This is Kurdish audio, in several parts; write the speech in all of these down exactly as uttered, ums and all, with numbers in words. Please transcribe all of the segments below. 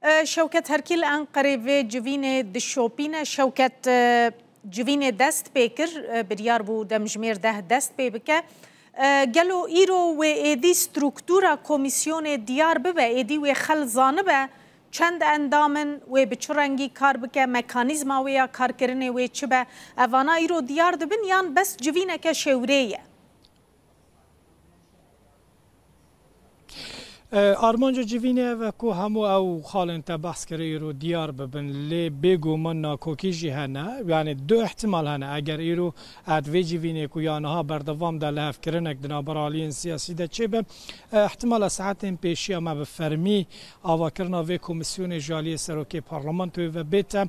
E, Şewket Herkîl Enqerê vê civînê dişopîne. Şewket, e, civînê dest pê kir, e, biryar bû demjimêr deh dest pê bike. E, gelo îro wê êdî struktûra komîsyonê diyar bibe, êdî wê xel zanibe çend endam in, wê bi çi rengî kar bike, mekanîzma wê ya karkirinê wê çi be? Evana îro diyar dibin yan bes civîneke şêwrê ye? E, armanca civînê ev e ku hemû ew xalên te behs kirî îro diyar bibin, lê bêguman nakokî jî hene. Yanî du ihtimal hene. Eger îro, e, di vê civînê ku ya niha berdewam de lihevkirinek di navbera aliyên siyasî de çêbe, e, ihtimala saetên pêşiya me bi fermî avakirina vê komîsyonê ji aliyê serokê parlamentoyê ve bête,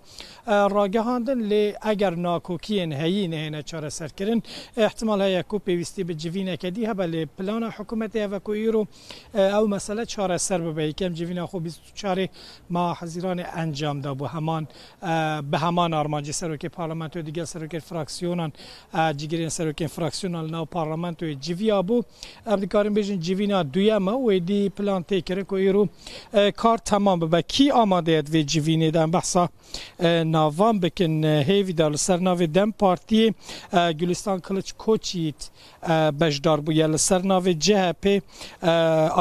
e, ragihandin, lê eger nakokiyên heyî nehêne çareserkirin, ihtimal heye ku pêwîstî bi civîneke dî hebe, lê plana hikûmetê ev e ku îro, e, ew mesele çareser bibe. Yekem civîna xwe bîst û çarê meha Hezîranê encam dabû. Heman, e, bi heman armancê serokê parlamentoyê digel serokên fraksiyonan, e, cigirên serokên fraksiyonan li nav parlamentoyê civiya bû. Em dikarin bêjin civîna duyem e û êdî plan tê kirin ku îro, e, kar temam bibe. Kî amade ye di vê civînê de? Em behsa, e, navan bikin. E, hêvîdar li ser navê DEM Partiyê, e, Gülistan Kılıç Koçyiğit, e, beşdar bûye. Li ser navê CHP, e,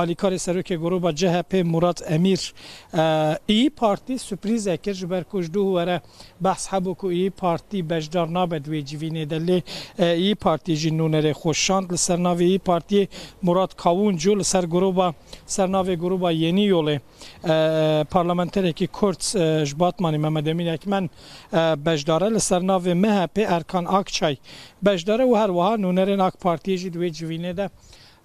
alîkarê serokê grûba CHP Murat Emîr, e, İYİ Partî sürprîzek kir, ji ber ku ji dû were behs hebû ku İYİ Partî beşdar nabe di wê civînê de, lê, e, İYİ Partî jî nûnerê xwe şand. Li ser navê İYİ Partiyê Murat Kavuncu li ser grûba, ser navê grûba Yeni Yolê, e, parlamenterekî Kurd, e, ji Batmanê Mehmet Emîn Ekmen, e, beşdar e. Li ser navê MHP Erkan Akçay beşdar e û her wiha nûnerên AK Partiyê jî di wê civînê de,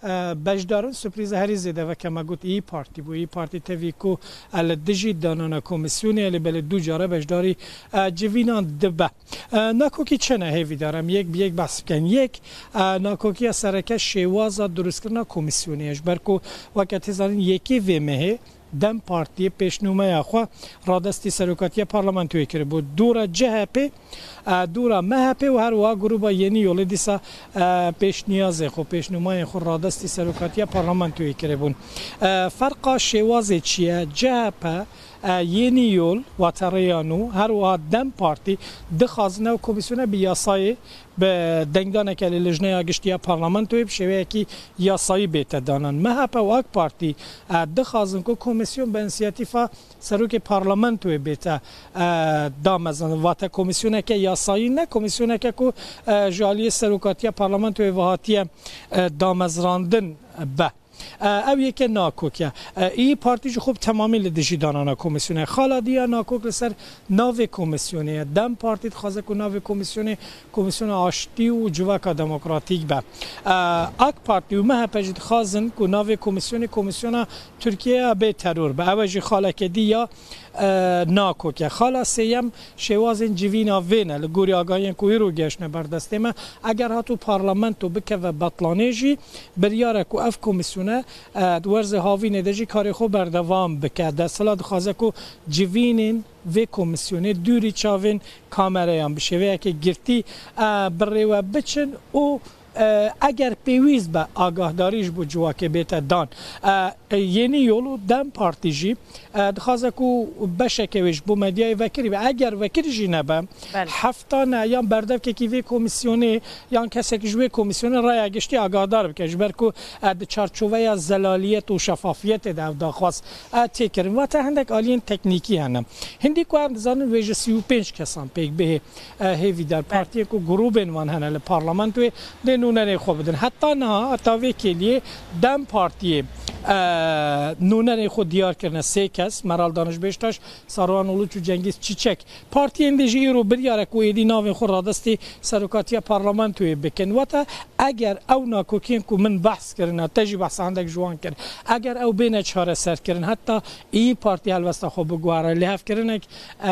e, beşdar in. Surprîza herî zêde veke me got İYİ Partî bû. İYİ Partî tevî ku, e, li dijî danana komîsyonê ye, lê belê du care beşdarî, e, civînan dibe. E, nakokî çi ne? Hêvîdar em yek bi yek behs bikin. Yek, e, nakokiya sereke şêwaza dirustkirinê komîsyonê ye. Ji ber ku weke tê zanîn yekê vê mehê DEM Partiyê pêşnûmeya xwe radestî serokatiya parlamentoyê kiribû. Dûra CHP, e, dûra MHP û her wiha grûba Yeni Yolê dîsa, e, pêşniyazê xwe, pêşnûmayên xwe radestî serokatiya parlamentoyê kiribûn. E, ferqa şêwazê çi ye? CHP, e, Yeni Yol, wate Rêya Nû, her wiha DEM Partî dixwazin ew komîsyone bi yasayê, bi dengdaneke li Lijneya Giştî ya Parlamentoyê bi şêweyekî yasayî bête danan. MHP û AK Partî, e, dixwazin ku komîsyon bi însiyatîfa serokê Parlamentoyê bête, e, damezrandin. Wate komîsyoneke yasayî ne, komîsyoneke ku, e, ji aliyê serokatiya Parlamentoyê ve hatiye, e, damezrandin be. E, ew yeke nakok e. E, İYİ Partî jî xwe bi temamî li dijî danana komîsyonê. Xala diya nakok li ser navê komîsyonê ye. DEM Partî dixwaze ku navê komîsyonê Komîsyona Aştî û Civaka Demokratîk be. E, AK Partî û MHP jî dixwazin ku navê komîsyonê Komîsyona Tirkiyeya Bê Teror be. Ew e jî xaleke dî ya, e, nakok e. Xala sêyem şêwazên civîna vê ne. Li gorî agahiyên ku îro gehiştine ber destê me, eger hatu parlamento bikeve betlanê jî, biryar e ku ev komîsyone, e, di werzê havînê de jî karê xwe berdewam bike. Desthilat dixwaze ku civînên vê komîsyonê dûrî çavên kamereyan bi şêweyeke girtî, e, bi rê we biçin û, e, eger pêwîst be, agahdarî ji bo civakê bête dan. E, Yeni Yol û DEM Partî jî, e, dixwaze ku beşeke wê ji bo medyayê vekirî be. Eger vekirî jî nebe, Belê. hefta ne yan berdevkekî vê komîsyonê yan kesek ji wê komîsyonê raya giştî agahdar bike. Ji ber ku, e, di çarçoveya zelaliyet û şefafiyetê de ev daxwaz, e, tê kirin. Wate hindek aliyên teknîkî hene. Hindî ku em dizanin wê ji sî û pênc kesan pêk bihê, e, hêvîdar Belê. partiyê ku grûbên wan hene li parlamentoyê dê nûnerê xwe bidin. Heta niha, heta vê kêliyê DEM Partiyê, e, nûnerê xwe diyar kirine sê kes, Meral Danış Beştaş, Saruhan Uluç û Cengiz Çiçek. Partiyên dî jî îro biryar e ku êdî navên xwe radestî serokatiya parlamentoyê bikin. Wate eger ew nakokiyên ku min behs kirine, te jî behsa hindek ji wan kir, eger ew bêne çareserkirin, heta İYİ Partî helwesta xwe biguhere, lihevkirinek, e,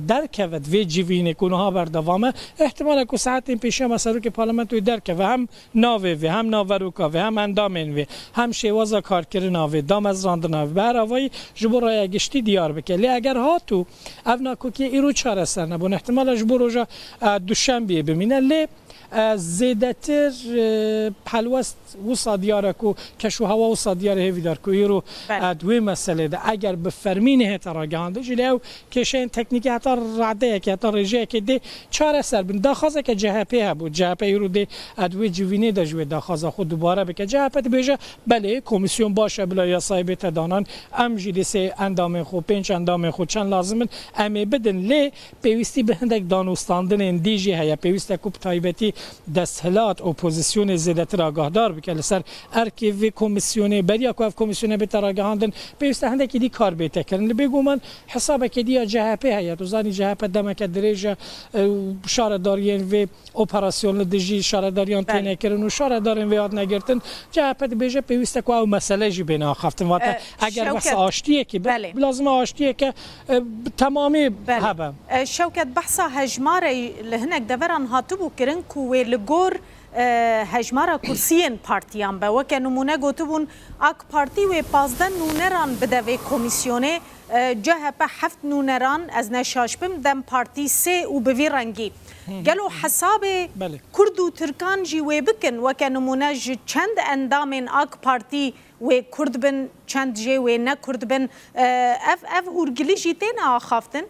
derkeve di vê civînê ku niha berdewam e, ihtimal e ku saetên pêşiya me serokê parlamentoyê derkeve, hem navê vê, hem naveroka vê, hem endamên vê, hem şêwaza karkirina vê, damezrandina vê, bi her avayî ji bo raya giştî diyar bike. Lê eger hatû ev nakokiyê îro çareser nebûn, ihtimala ji bo roja, e, duşembiyê bimîne. Lê E, zêdetir, e, helwest wisa diyar e ku keş û hewa wisa diyar e hêvîdar ku îro, Belê. e, di wê meselê de eger bi fermî nehête ragihandin jî lê ew kêşeyên teknîkî heta radeyekê, heta rêjeyekê dê çareser bin. Daxwazeke C H P hebû. C H P îro dê, e, di wê civînê de ji wê daxwaza xwe dubare bike. C H P dibêje, belê, komîsyon baş e bila yasayê bête danan. Em jî dê sê endamên xwe, pênc endamên xwe çend lazim in, em ê bidin. Lê pêwîstî bi hindek danûstandinên dî jî heye. Pêwîst e ku bi taybetî desthilat opozisyonê zêdetir agahdar bike li ser erkê vê komîsyonê. Beriya ku ev komîsyone bête ragihandin, pêwîst e hindekî dî kar bête kirin. Li bêguman hesabeke dî ya C H P heye. Tu zanî C H P demeke dirêj e, e, û şaredariyên vê operasyon li dijî şaredariyan Belê. têne kirin û şaredarên vê hatine girtin. C H P dibêje pêwîst e ku ew mesele jî bêne axaftin. Wate E, eger Şewket. behsa aştiyekî be, Belê. lazim e aştiyeke, e, bi temamî Belê. hebe. E, Şewket, behsa hejmarê li hinek deveran hatibû kirin ku wê li gor, e, hejmara kursiyên partiyan be. Weke nimûne gotibûn, AK Partî wê pazdeh nûneran bide vê komîsyonê, e, C H P heft nûneran, ez ne şaş bim, DEM Partî sê û bi vî rengî. Hı hı. Gelo hesabê Belê. Kurd û Tirkan jî wê bikin? Weke nimûne ji çend endamên AK Partî wê Kurd bin, çend jê wê ne Kurd bin? E, ev, ev hûrgilî jî têne axaftin?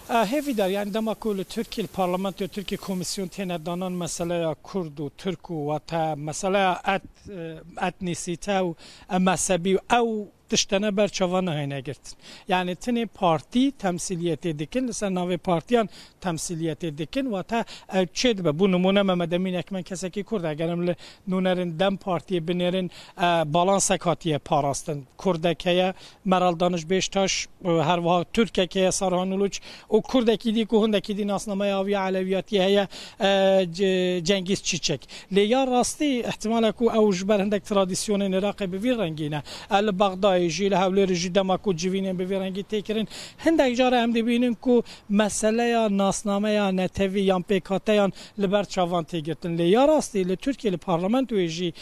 E, Hêvîdar, yani dema ku li Tirkiyê, li parlamentoya Tirkiyê komîsyon têne danan, meseleya Kurd û Tirk û wate meseleya et-, e, etnîsîte û, e, mezhebî û ew tiştene ber çavan nahêne girtin. Yani tinê partî temsîliyetê dikin, li ser navê partiyan temsîliyetê dikin, wate ew çê dibe. Bo nimûne Mehmet Emîn Ekmen kesekî Kurd e. Eger em li nûnerên DEM Partiyê binêrin, e, balansek hatiye parastin. Kurdek heye, Meral Daniş Beştaş, e, her wiha Tirkek heye, Sarhan Uluç, û Kurdekî dî ku hindekî dî nasnameya wî ya Elewiyatiyê heye, e, Ce-, Cengiz Çiçek. Lê ya rastî, ihtimale ku ew ji ber hindek tradisyonên Iraqê bi vî rengî ne. E, li Bexdayê jî, li Hewlêrê jî dema ku civînên bi vî rengî tê kirin, hindek cara em dibînin ku meseleya nasnameya netewî yan pêkhateyan li ber çavan tê girtin. Lê ya rastî li Tirkiyê li parlamentoyê jî,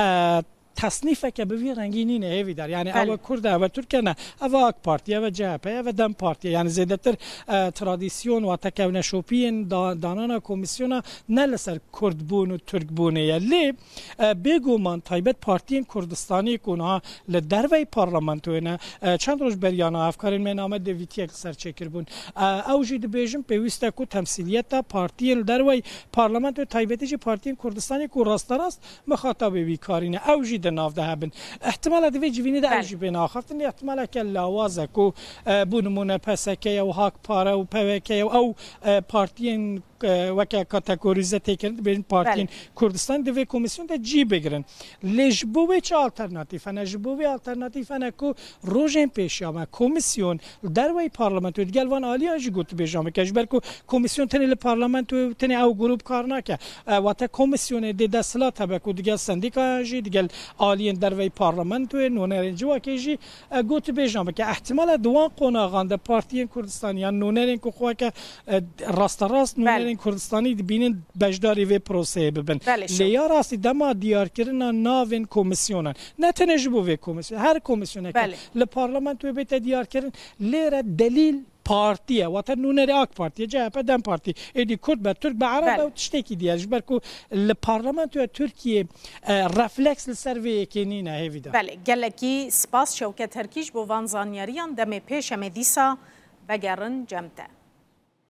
e, tesnîfeke bi vî rengî nîne, Hêvîdar. Yani Belê. ew e Kurd e, ew e Tirk e, ne. Ev e AK Partî, ev e C H P, ev e DEM Partî. Yani zêdetir, e, tradisyon, wate kevneşopiyên da-, danana komîsyona ne li ser Kurdbûn û Tirkbûnê ye. Lê, e, bêguman taybet partiyên Kurdistanî ku niha li derveyî parlamentoyê ne, e, çend roj beriya niha hevkarên me name devîtiyek li ser çêkiribûn. E, ew jî dibêjin pêwîst e ku temsîliyeta partiyên li derveyî parlamentoyê, taybetî jî partiyên Kurdistanî ku rasterast mixatabê wî karî ne, ew jî di nav de hebin. Îhtimala di vê civînê de ew Belê. jî bêne axaftin. Lê îhtimaleke lawaz e ku, e, bo nimûne P S K ye û Hak Pare û P W K ye û ew, e, partiyên, e, weke kategorîze tê kirin, dibêjin partiyên Belê. Kurdistan di vê komîsyon de cî bigirin. Lê ji bo wê çi alternatîf hene? Ji bo wê alternatîf hene ku rojên pêşiya me komîsyon li derveyî parlamentoyê digel van aliyan jî gotibêjan bike. Ji ber ku komîsyon tenê li parlamentoyê û tenê ew grûp kar nake. E, wate komîsyonê dê desthilat hebe ku digel sendîkayan jî, digel aliyên derveyî parlamentoyê, nûnerên civakê jî, e, gotibêjan bike. Îhtimale di wan qonaxan de partiyên Kurdistanî yan nûnerên ku xwe weke, e, rasterast Belê. nûnerên Kurdistanî dibînin beşdarî vê proseyê bibin. Belê, Lê şew. ya rastî dema diyarkirina navên komîsyonan, ne tenê ji bo vê komîsyon, her komîsyoneke Belê. li parlamentoyê bête diyarkirin, lê re delîl partî ye, wate nûnerê AK Partî ye, C H P, DEM Partî, êdî Kurd be, Tirk be, Ereb be Belê. û tiştekî dî ye. Ji ber ku li parlamentoya Tirkiyê, e, refleks li ser vê yekê nîne, Hêvîdar. Belê, gelekî spas Şewket Herkî ji bo van zanyariyan. Demê pêş em ê dîsa vegerin cem te.